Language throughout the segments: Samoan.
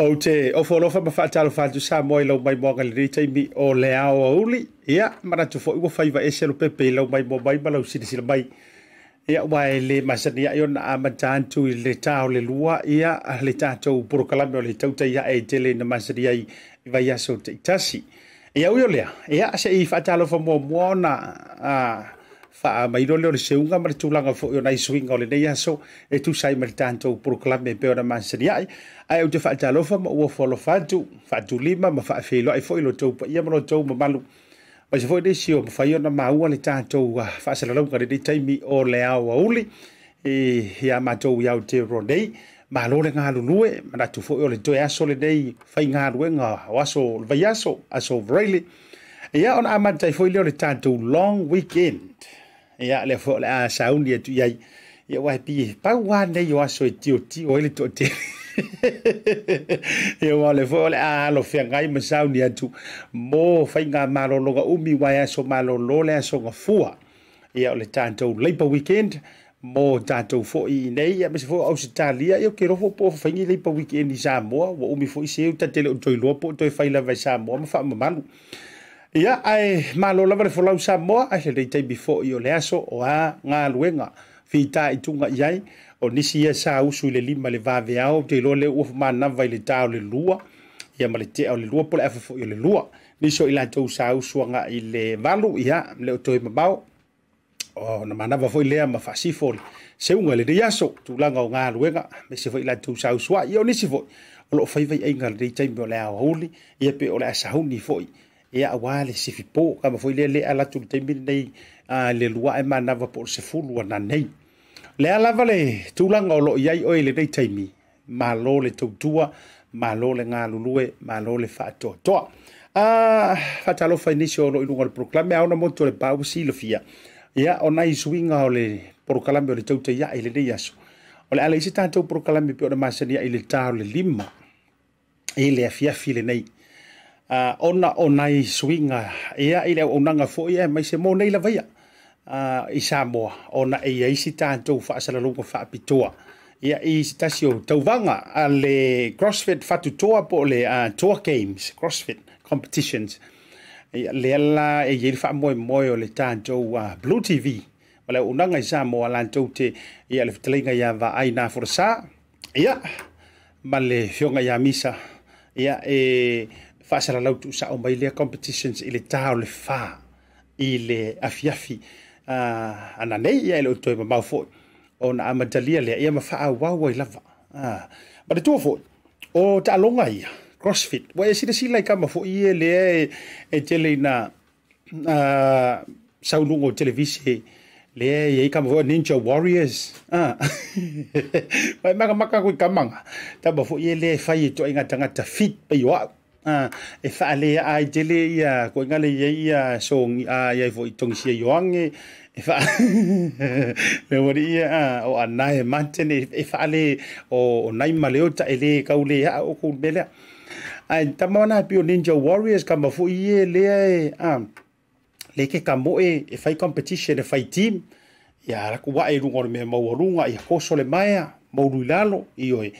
Ou te ofo alofa ma faatalofa atu Samoa i lau maimoaga i lenei taimi o le aoauli. Ia, manatu foi ua faiva ese lopepe i lau maimoa mai ma lau silasila mai. Ia, aua e le masani ai ona amata atu i le ta o le 2, ia, le tatou polokalame o le tautai ae e tele ina masani ai i vaiaso taitasi. Ia, ui o lea, ia, se i faatalofa muamua ona faamailo lea o le seuga ma le tulaga foi o nai suiga o lenei aso e tusa ai ma le tatou polokalame e pei ona masani ai. Ae ou te faatalofa ma ou ofo alofa atu, faatulima ma faafeiloai foi lo outou paia ma lo outou mamalu. Aemaise foi nisi o mafai ona maua le tatou faasalalauga i lenei taimi o le aoauli ia matou i Aotearoa nei. Malo le galulue, manatu foi o le toe aso lenei faigaluega o aso o le vaiaso, aso Varaile. Ia, ona amata ai foi lea o le tatou long weekend. Ia, lea foi o le a sauni atu i ai. Ia, aua e pei e pau lava nei o aso e tiotio ai le toatele. Ia, aua o lea foi o le a alofeagai ma sauni atu mo faiga malologa umi, aua e aso malolo le aso Gafua. Ia, o le tatou Labour Weekend mo tatou foi nei, aemaise foi o Ausetalia. Ia, ou te iloa foi po o fai ni Labour Weekend i Samoa, ua umi foi seu ta te le o toe iloa po o toe fai lava i Samoa ma faamamalu. Ia, ae malo lava le folau Samoa, ae lenei taimi foi o le aso o a galuega fitaituga i ai. O nisi ia sa usu i le 5 i le vaveao, ou te iloa lea ua manava i le ta o le 2, ia ma le tea o le 2 po o le afa foi o le 2. Nisi o i latou sa usu agai i le 8, ia, le o toe mamao. O na manava foi lea ma faasifo le seuga i lenei aso, tulaga o galuega, aemaise foi i latou sa usuai. Ia, o nisi foi o lo o fai vaiaiga i lenei taimi o le aoauli, ia pe o le a sauni foi, ia aua le sifipo. Kama foi lea le ala atu i le taimi lenei le 2 ae manava po o le 10 ananei. Le a lava le tulaga o lo o i ai oe i lenei taimi, malo le tautua, malo le galulue, malo le faatoatoa. Faatalofa i nisi o lo o i luga o le polokalame, a ona motu o le pau silafia. Ia, o nai suiga o le polokalame o le tautai ae i lenei aso. O le ala i se tatou polokalame pe o na masani ai i le ta o le 5 i le afiafi lenei. Ona o nai suiga, ia, i le auaunaga foi aemaise mo nei lava ia i Samoa, ona e i ai si tatou faasalalauga faapitoa. Ia, i se tasi o tauvaga a le CrossFit Fatutoa po o le Toa Games, CrossFit Competitions. Ia, lea la e i ai le faamoemoe o le tatou Blue TV ma le auaunaga i Samoa latou te, ia, le fetalaiga ia Vaai Na Folasa, ia, ma le afioga ia Misa, ia, e faasalalau tuusao mai lea competitions i le ta o le 4 i le afiafi ananei. Ia, e le o toe mamao foi ona amatalia lea, ia, ma faaauau ai lava. Ma le tua foi o taaloga ia CrossFit, ua e silasila i kama foi ia lea e tele ina saunuga o televise lea e i ai kama foi Ninja Warriors. Mai makamaka kui kamanga tama foi ia lea e fai e toaiga tagata fit pei o au. E faalea ai tele ia koiga le iai ia songi iai foi togisia ioange e faa le wari ia o anae matene e faale o nai maleota e le kau le aa o ku mele. Ai tama ona pio Ninja Warriors kama foi ia lea e le ke kamoe e fai competition e fai team. Ia la ku wae lunga o le mea maualuga, ia koso le maea maulu i lalo, ioe,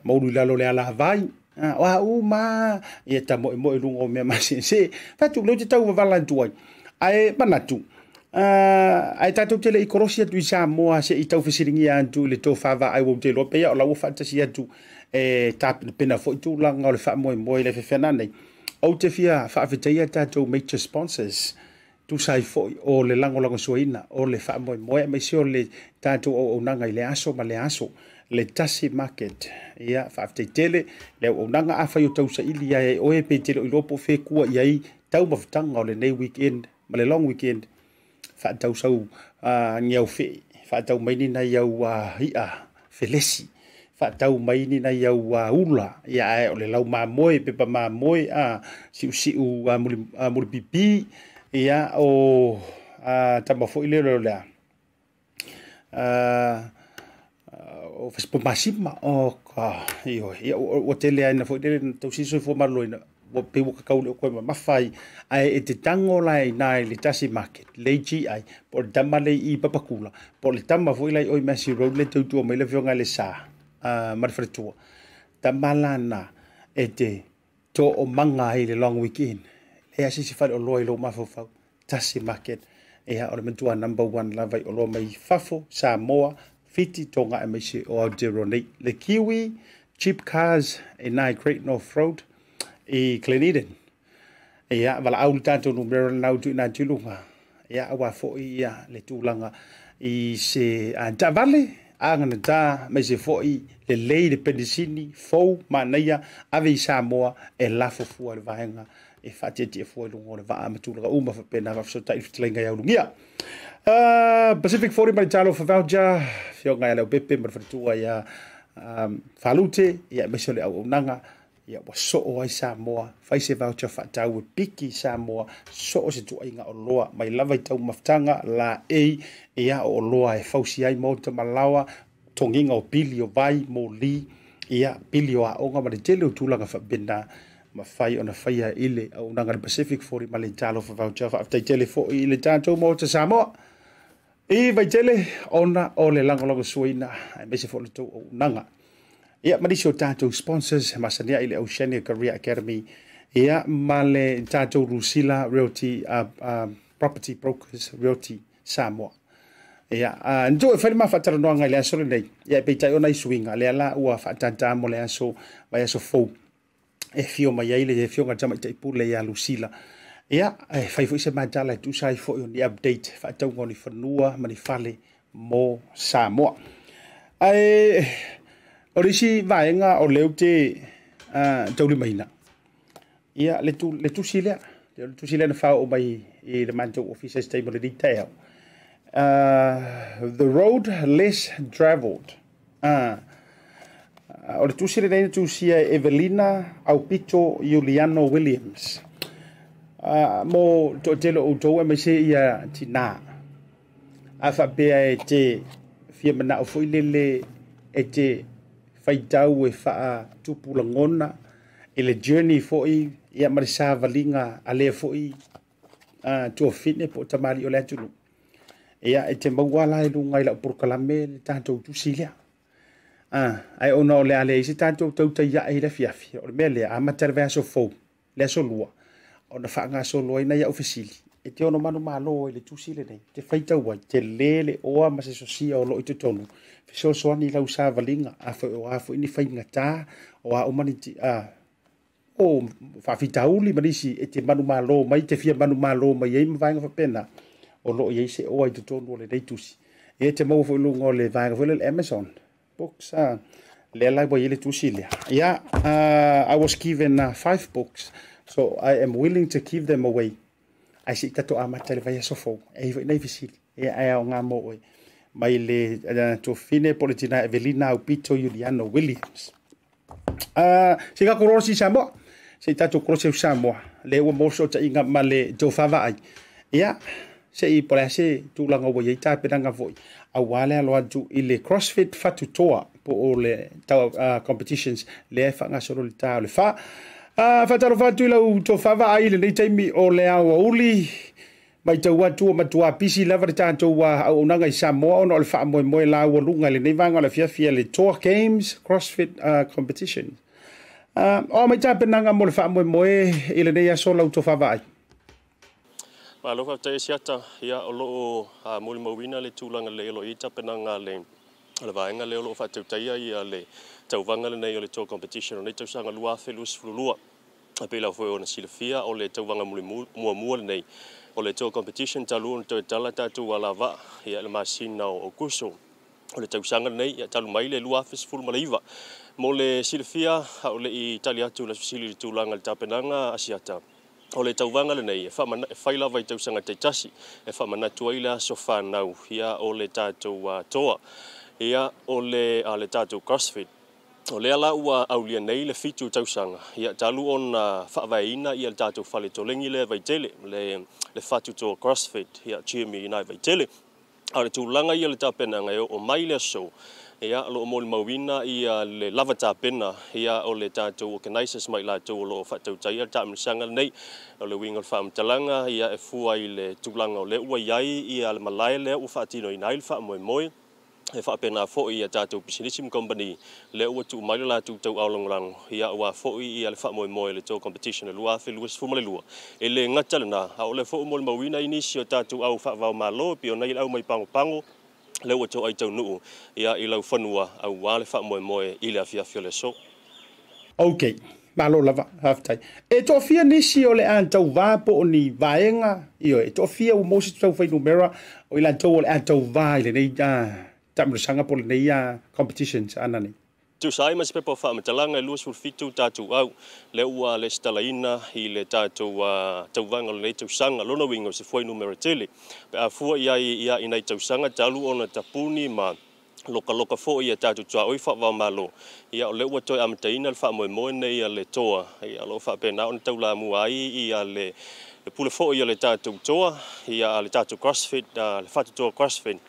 maulu i lalo le ala vai. O a uma ia ta moe moe lunga o mea masese fatu leo te tau wavala atu ai. Ae manatu ai tatou te le i korosi atu i Samoa se i tau fesilingia atu i le tofa vaai ua te iloa pea o la ua faatasi atu e tapenapena foi tulaga o le faamoemoe i le fefena nei. Ou te fia faafetaia tatou major sponsors tusa ai foi o le lagolagosuaina o le faamoemoe aemaise o le tatou auaunaga i le aso ma le aso, le Tasi Market. Ia, faafetai tele le auaunaga. Afai o tausaili ai oe pe te le o iloa po o fekua i ai taumafataga o lenei weekend ma le long weekend, faatausau niau fee, faatau mai ni nai au i'a felesi, faatau mai ni nai au ula, ia, ae o le lau mamoe, pepa mamoe, siusiu mulipipi, ia, o tama foi lea o le o fesipomasima o ka io, ia, ua tele ai na foi lele tausi soifua maloloina ua pe ua kakau le o koe mamafa ai, ae e te tango la i nai le Tasi Market le GI po o le tama le i Papakula po o le tama foi la i oi Massey Road le tautua mai le afioga i le sa ma le faletua. Tamalana e te to'omaga ai le long weekend. Leai se isi faleoloa i lou mafaufau, tasi market, ia o le matua number one lava i oloa mai fafo, Samoa, Fiti, Toga aemaise o Aotearoa nei. Le Kiwi Cheap Cars i 9 Great North Road i Glen Eden. Ia, valaau le tatou numera lena ua tuuina atu i luga, ia, aua foi ia le tulaga i se taavale aganatā, aemaise foi lelei le penisini fou manaia ave i Samoa e lafo fua i le vaega e faatietie fua i luga o le vaa ma tulaga uma faapena. Faafesootai i le fetalaiga ia Ulugia. Pacific 40 mai Talofa Voucher, Afioga ia Leaupepe ma le faletua ia Falute, ia aemaise o le auaunaga, ia ua soo ai Samoa, fai se voucher faatau e piki i Samoa, so o se tuaiga oloa, mai lava i taumafataga, laei, ia o oloa e fausia ai maota ma laoa, togiga o pili o vai, moli, ia pili o aoga ma le tele o tulaga faapena, mafai ona faia i le auaunaga a le Pacific 40 ma le Talofa Voucher. Faafetai tele foi i le tatou Maota Samoa i Vaitele ona o le lagolagosuaina aemaise foi o le tou auaunaga. Ia, ma nisi o tatou sponsors masani ai le Oceania Career Academy, ia, ma le tatou Rusila Realty Property Brokers Realty Samoa. Ia, ntu e fai le ma faatalanoaga i le aso lenei, ia, peitai ona i suiga, lea la ua faatātā mo le aso vaiaso fou e fio mai ai le afioga i le Tamaitai Pule ia Lusila. Ia, e fai foi se matala e tusa ai foi o ni update faatauga o ni fanua ma ni fale mo Samoa. Ae o le isi vaega o lea ou te taulimaina, ia le, tu, le tusi lea, le tusi lea na faaoo mai i le matou ofisa i se taimi o lenei taeao. The Road Less Travelled. O le tusi lenei na tusia e Evelina Aupito Iuliano Williams. Mo toatele o outou aemaise ia tinā. A faapea e te fia manao foi lele e te faitau e faatupu lagona i le journey foi ia ma le savaliga a lea foi tuafine po o tamalii o le atunuu. Ia, e te maua la i luga i lau polokalame le tatou tusi lea. Ae ona o le a leai se tatou tautai ae i le afiafi, o le mea lea, amata le vaiaso fou, le aso Lua, ona faagasolo ai nai au fesili. E te ono manumalo ai i le tusi lenei, te faitau ai, tele le oa ma se sosia o lo o i totonu, fesoasoani i lau savaliga, a foi o a foi ni faigata, o a uma ni o faafitauli ma nisi e te manumalo mai, te fia manumalo mai ai ma vaega faapena, o lo o i ai se oa i totonu o lenei tusi. E te maua foi i luga o le vaega foi lea o le Amazon Books, lea la ua i ai le tusi lea. Yeah, I was given 5 books, so I am willing to give them away. Ae se i tatou amata i le vaiaso fou, e i ai foi nai fesili, ia ae aoga mo oe. Mai le tuafafine po o le tina Evelina Aupito Iuliano Williams. Se i tatou kolosi i Samoa, se i tatou kolosi au Samoa, lea ua maua fesootaiga ma le tofa vaai. Ia, se i po o le a se tulaga ua i ai tapenaga foi aua le alo atu i le CrossFit Fatutoa po o le competitions lea e faagasolo i le ta o le 4. Faatalofa atu i lau tofa vaai i lenei taimi o le aoauli. Matau atu ua matua pisi lava le tatou auaunaga i Samoa ona o le faamoemoe laualuga i lenei vaega o le afiafi a le Toa Games CrossFit Competition. O a mai tapenaga mo le faamoemoe i lenei aso lau tofa vaai? Malo faafetai Asiata. Ia, o lo o molimauina le tulaga lelei o lo o i ai tapenaga a le vaega lea o lo o faatautaia ia le tauvaga lenei o le Toa Competition o lenei tausaga 2022. E pei lava foi ona silafia o le tauvaga muamua lenei o le Toa Competition talu ona toe tala tatou alavaa ia i le masina o Aokuso o le tausaga lenei, ia talu mai le 2019. Mo le silafia, a o le i tali atu i le fesili i le tulaga i le tapenaga Asiata, o le tauvaga lenei e fai lava i tausaga taitasi e faamanatu ai le aso fanau ia o le tatou toa ia o le tatou CrossFit. O lea la ua aulia nei le 7 tausaga ia talu ona faavaeina ia le tatou fale tolegi lea Vaitele, le Fatutoa CrossFit ia gym i ina i Vaitele. A o le tulaga ia o le tapenaga e oo mai le aso, ia o lo o molimauina ia le lava tapena ia o le tatou organizers ma i latou o lo o faatautaia le taamilosaga lenei. O le uiga o le faamatalaga ia e fua i le tulaga o lea ua i ai ia le malae lea ua faatinoina ai le faamoemoe. E faapena foʻi ia tatou pisinisi ma kamupani lea ua tuu mai le latou tauao lagolago ia auā foʻi ia le faamoemoe le Toa Competition e 2022. E lē gata lenā a o lea foi ua molimauina ai nisi o tatou au faavaomalo pei ona i le au mai pagopago lea ua toai taunuu ia i laufanua auā le faamoemoe i le afiafi o le aso. Ok, malo lava, faafetai. E toafia nisi o le a tauvā po o ni vaega, ioe, e toafia ua maua se tau fuainumera o i latou o le a tauvā i lenei taamilosaga po o lenei competitions ana nei? Tusa ai ma se pepa o faamatalaga e 27 tatou au lea ua lesitalaina i le tatou tauvaga o lenei tausaga. Lona uiga o se fuainumera tele pe a fua i ai ia i nai tausaga talu ona tapuni ma lokaloka foi ia tatou tuaoi faavaomalo. Ia o lea ua toe amataina le faamoemoe nei a le Toa, ia o lo o faapena ona taulamua ai ia le pule foi o le tatou Toa, ia le tatou CrossFit, le Fatutoa CrossFit,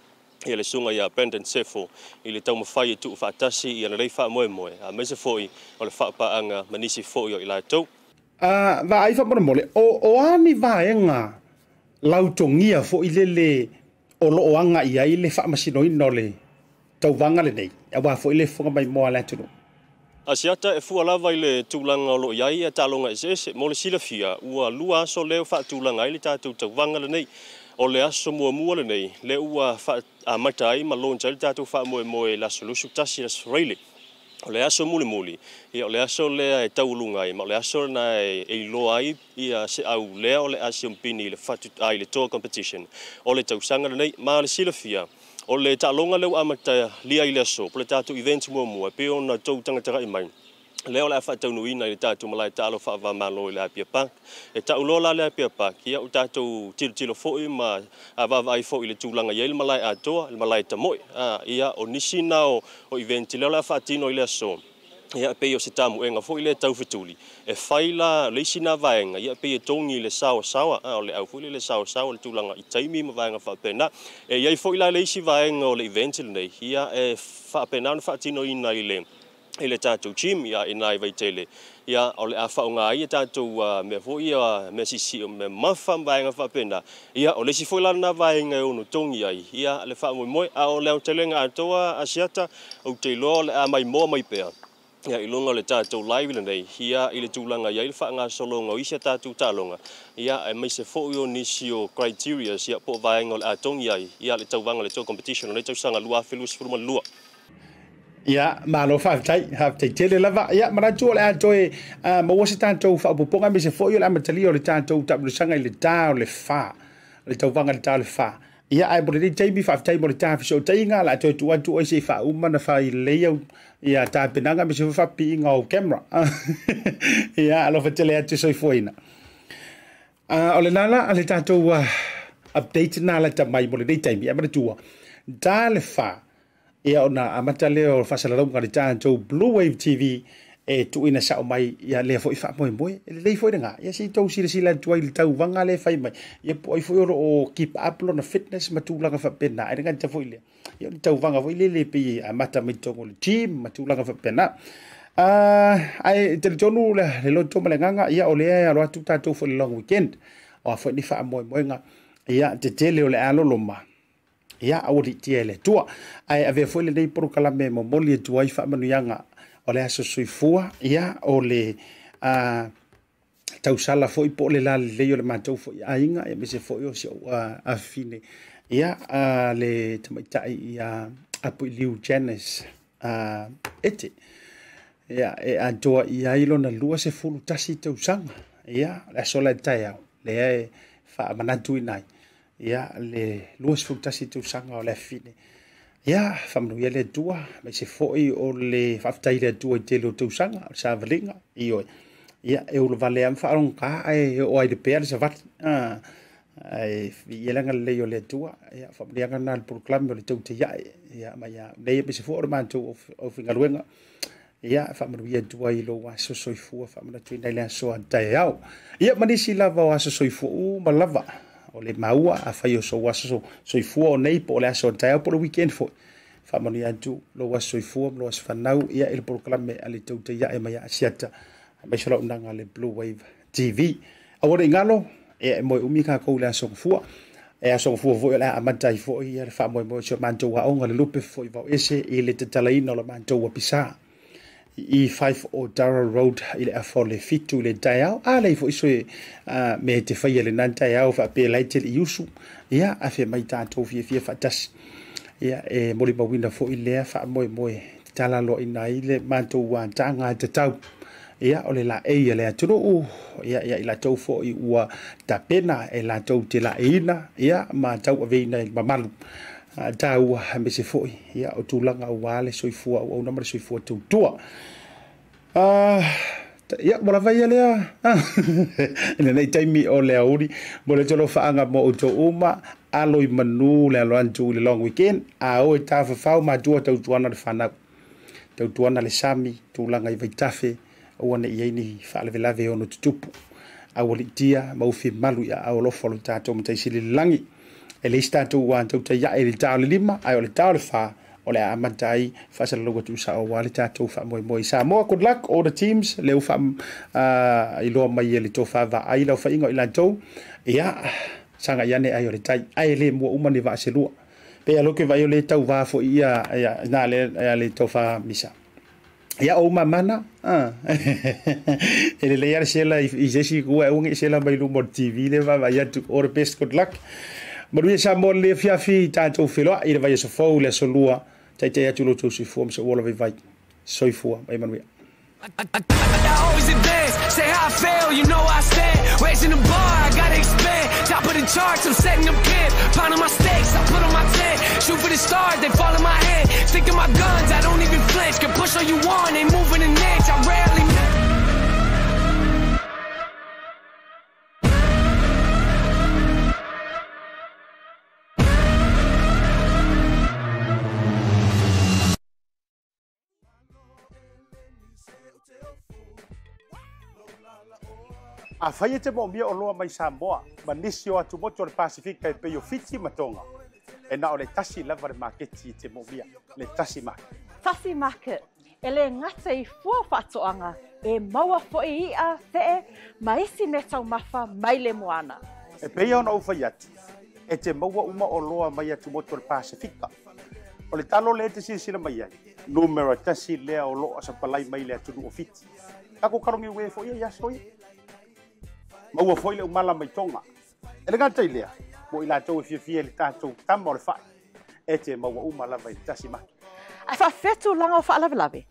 ia le susuga ia Brendan Sefo i le taumafai e tuufaatasi ia lelei faamoemoe, aemaise foi o le faapaaga ma nisi foi o i latou. Vaai faamolemole, o a ni vaega lautogia foi lele o lo o aga i ai le faamasinoina o le tauvaga lenei, auā foi le fofoga maimoa a le atunuu? Asiata e fua lava i le tulaga o lo o i ai taaloga eseese. Mo le silafia, ua lua aso lea ua faatulaga ai le tatou tauvaga lenei. O le aso muamua lenei, lea ua amata ai ma launch ai le tatou faamoemoe i le aso 21 le aso Faraile. O le aso mulimuli, ia o le aso lea e taualuga ai, ma o le aso lena e iloa ai ia se au lea o le a siompini i le fatu, i le Toa Competition o le tausaga lenei. Ma le silafia, o le taaloga lea ua amatalia i le aso, po o le tatou event muamua, e pei ona tou tagatagai mai, lea o le a faataunuuina i le tatou malae taalo faava-o-Malo i le Apia Park. E tau loa la le Apia Park, ia ua tatou tilotilo foi ma vaavaai foi i le tulaga i ai le malae atoa, le malae tamoe. Ia o nisi na o event lea o le a faatino i le aso, ia e pei o se tamuega foi lea taufetuli, e fai la le isi na vaega, ia e pei e togi i le saoasaoa, o le au foi lea le saoasaoa le tulaga i taimi ma vaega faapena. E i ai foi la le isi vaega o le event lenei, ia e faapena ona faatinoina i le tatou gym ia i nai Vaitele, ia o le a faaaoga ai ia tatou mea foi ia mea siisii mea mafa ma vaega faapena. Ia o le isi foi la lena vaega e ono togi ai ia le faamoemoe. A o le aotelega atoa Asiata, ou te iloa o le a maimoa mai pea ia i luga o le tatou live lenei ia i le tulaga i ai le faagasologa o isi a tatou taaloga, ia aemaise foi o nisi o criteria ia po o vaega o le a togi ai ia le tauvaga le Toa Competition o lenei tausaga 2022. Ia, malo faafetai, faafetai tele lava. Ia, manatu o le a toe maua se tatou faaopoopoga aemaise foi o le amatalia o le tatou taamilosaga i le ta o le 4, le tauvaga i le ta o le 4. Ia, ae mo lenei taimi, faafetai mo le ta fesootaiga, o le a toe tuu atu oe se i faauma na faalelei au ia tapenaga aemaise foi faapipiiga o camera. Ia, alofa tele atu soifuaina. O le la le tatou update na lata mai mo lenei taimi, ae manatua, ta le 4, ia ona amata lea o faasalalauga le tatou Blue Wave TV e tuuina sao mai ia lea foi faamoemoe. E lelei foi lena, ia se i tou silasila atu ai i le tauvaga lea e fai mai, ia po o ai foi o lo o keep up lona fitness ma tulaga faapena. E le gata foi lea, ia o le tauvaga foi lele e pei e amata mai totonu o le gym ma tulaga faapena. Ae talitonu le loto ma le agaga, ia o lea e alo atu tatou foi i le long weekend, o a foi ni faamoemoega, ia tetele o le a loloma, ia aua ne i tia e le Atua. Ae avea foi lenei polokalame e momoli atu ai faamanuiaga o le aso soifua, ia o le tausala foi po o le lalelei o le matou foi aiga, aemaise foi o si ou afafine, ia le tamaitai ia Apuiliu Janice Ete, ia e atoa i ai lona 21 tausaga, ia le aso la e taeao lea e faamanatuina ai ia le 21 tausaga o le afafine. Ia faamanuia le Atua, aemaise foi o le faafetai i le Atua i tele o tausaga o le savaliga, ioe. Ia e ulavale lava ma faalogogata ae oo ai le pea le savali. Ae viia le agalelei o le Atua. Ia faamanuiaga lena o le polokalame o le tautaiae, ia mai a nei aemaise foi o le matou aufaigaluega. Ia faamanuia atu ai i lou aso soifua, faamanatuina i le aso a taeao. Ia ma nisi lava o aso soifua uma lava o le maua, afai o sou aso soifua o nei po o le aso a taeao po o le weekend foi. Faamanuia atu lou aso soifua ma lou aso fanau, ia i le polokalame a le tautaiae mai a Asiata, aemaise o lauunaga a le Blue Wave TV. Aua ne i galo, e moe umi kākou i le aso gafua. E aso fua foi o le a amata ai foi ia le faamoemoe o si o matou aoga le lupe foi vao ese i le tatalaina o le matou apisa i 5 o Dara Road i le afa o le 7 i le taeao. A leai foi so mea e te faia i lena taeao faapea la e te le i usu, ia afe mai tatou fiafia faatasi. Ia e molimauina foi lea faamoemoe tatala loaina ai le matou taga tatau. Ia o le laei a le atunuu, ia ia i latou foi ua tapena e latou te laeiina, ia ma tauaveina i le mamalu taua aemaise foi ia o tulaga aua le soifua auauna ma le soifua tautua. Ia ua lava ia lea i lenei taimi o le aoauli mo le tolofaaga mo outou uma alo i manu le alo atu i le long weekend a o e tafafao matua tautuana le fanau tautuana le sami tulaga i vaitafe aua ne i ai ni faalavelave e ono tutupu. Aualiitia ma ufi malu i aao alofa o lo tatou Matai Sili i le lagi. E leai se tatou ua tautai ae i le ta o le 5, ae o le ta o le 4 o le a amata ai faasalalauga tuusao aua le tatou faamoemoe i Samoa. Good luck all the teams lea ua faailoa mai e le tofa vaai lau faiga o i latou. Ia, sagai ane ai o le tai, ae le mua uma ni vaa se lua. Pe alo ke vai o le tauva foi ia, ia, na le, ia le tofa misa. Ia o mamana, e lelei lava le sela i se isi kua e aua ne i sela mai luma o le TV le vaavaai atu. All the best, good luck. Manuia Samoa le afiafi i tatou feloai i le vaiaso fou i le aso lua. Taitai atu lo outou soifua ma se ua ola vaivai. Soifua ma ia manuia. I always advance, say how I fail, you know I stand. Raising the bar, I gotta expand. Top of the charts, I'm setting the pin. Pounding my stakes, I put on my 10. Shoot for the stars, they fall in my hand. Stick to my guns, I don't even flinch. Can push all you want, ain't moving an inch. I rarely miss. Afai e te moomia oloa mai Samoa ma nisi o atumotu o le Pasifika e pei o Fiti ma Tonga, e na o le tasi lava le maketi e te moomia, le Tasi Market. Tasi Market, e le gata i fua faatoaga, e maua foi i'a, fe'e, ma isi mea taumafa mai le moana. E pei ona ou fai atu, e te maua uma oloa mai atumotu o le Pasifika. O le talo lea e te silasila mai ai, numera tasi lea o loo sapalai mai le atunuu o Fiti. Takou kalogi ue foi ia i aso ia. Maua foi le umala mai Tonga. E le gata i lea, mo i latou e fiafia i le tatou tama o le fai, e te maua uma lava i le tasi maki. Ae faafefea tulaga o faalavelave?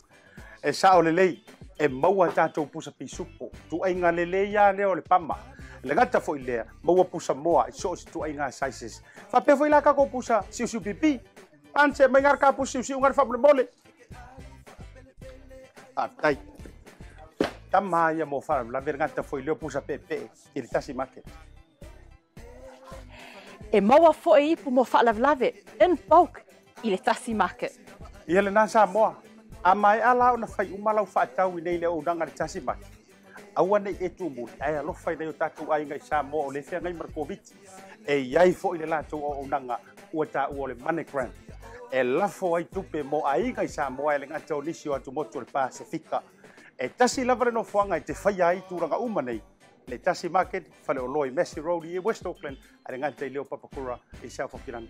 E sao lelei, e maua tatou pusa pisupo, tuaiga lelei lava lea o le pama. E le gata foi lea, maua pusa moa i so o se tuaiga sizes. Faapea foi la takou pusa siusiu pipi. Ante mai ngara ka pusa siusiu ngara faamolemole. Faafetai. Tama ia mo faalavelave le gata foi lea o pusa peepee i le tasi market. E maua foi ipu mo faalavelave in bulk i le tasi market. Ia lena Samoa, a maea la ona fai uma lau faatau i nei le auaunaga i le tasi market, aua nei e tumuli ae alofa i nai o tatou aiga i Samoa o le feagai ma le Koviti. E i ai foi le latou auaunaga ua taua o le MoneyGram e lafo ai tupe mo aiga i Samoa e le gata o nisi o atumotu o le Pasefika. E tasi lava le nofoaga e te faia ai tulaga uma nei, le Tasi Market, faleoloa i Massey Road i West Auckland, a le gata i Leo Papakura i South Hokirangi.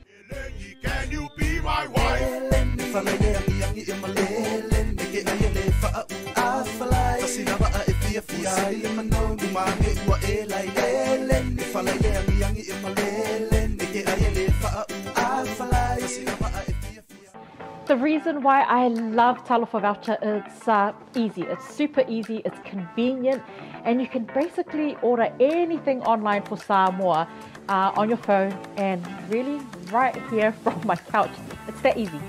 Can you be my wife? The reason why I love Talofa Voucher, it's easy. It's super easy, it's convenient, and you can basically order anything online for Samoa on your phone and really right here from my couch. It's that easy.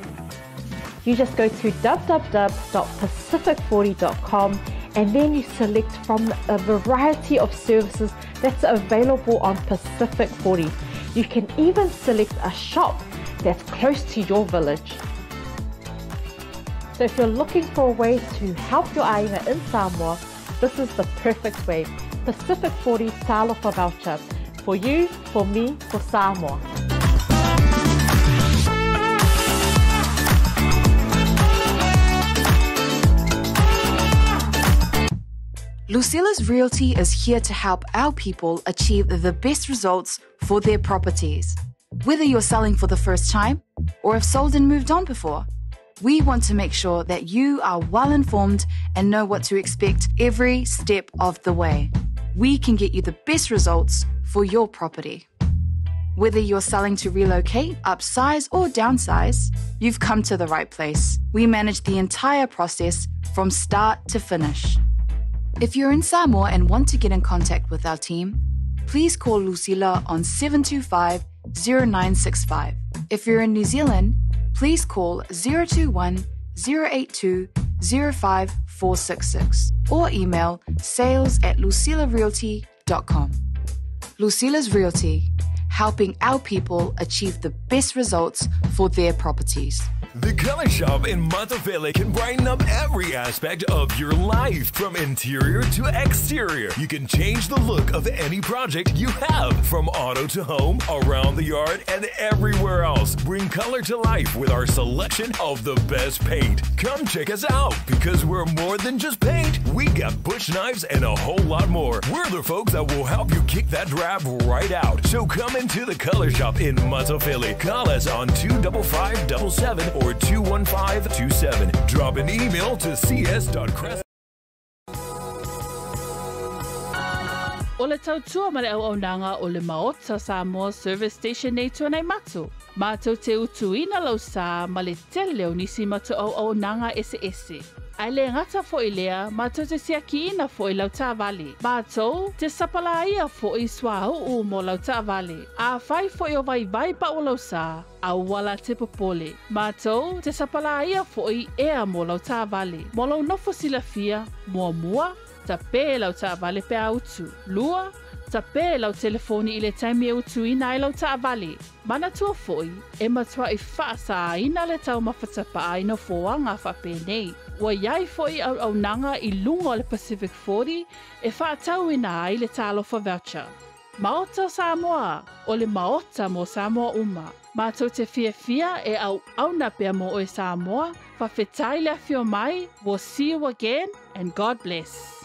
You just go to www.pacific40.com and then you select from a variety of services that's available on Pacific 40. You can even select a shop that's close to your village. So if you're looking for a way to help your aiga in Samoa, this is the perfect way. Pacific 40 Talofa Voucher. For you, for me, for Samoa. Lucilla's Realty is here to help our people achieve the best results for their properties. Whether you're selling for the first time or have sold and moved on before, we want to make sure that you are well informed and know what to expect every step of the way. We can get you the best results for your property. Whether you're selling to relocate, upsize, or downsize, you've come to the right place. We manage the entire process from start to finish. If you're in Samoa and want to get in contact with our team, please call Lucila on 725 0965. If you're in New Zealand, please call 021 082 05466 or email sales at lucilarealty.com. Lucila's Realty, helping our people achieve the best results for their properties. The Color Shop in Matafele can brighten up every aspect of your life, from interior to exterior. You can change the look of any project you have, from auto to home, around the yard, and everywhere else. Bring color to life with our selection of the best paint. Come check us out, because we're more than just paint. We got bush knives and a whole lot more. We're the folks that will help you kick that drab right out. So come into the Color Shop in Matafele. Call us on 25577 or 21527. Drop an email to cs.crest. O le tautua ma le auaunaga o le Maota Samoa Service Station nei Tuanaimato. Matou te utuina lau sa ma le tele o nisi matou auaunaga eseese. Ae le gata foi lea, matou te siakiina foi lau taavale. Matou te sapalaia foi suauu mo lau taavale. Afai foi o vaivai pau lau sa, aua la te popole. Matou te sapalaia foi ea mo lau taavale. Mo lou nofo silafia, muamua, tapē lau taavale pe a utu. Lua, tapē lau telefoni i le taimi e utuina ai lau taavale. Manatua foi, e matuai faasāina le taumafa tapaa i nofoaga faapenei. Ua i ai foi auaunaga i luga o le Pacific 40 e faatauina ai le Talofa Voucher. Maota o Samoa, o le Maota mo Samoa uma. Matou te fiafia e auauna pea mo oe Samoa, faafetai le afio mai, we'll see you again and God bless.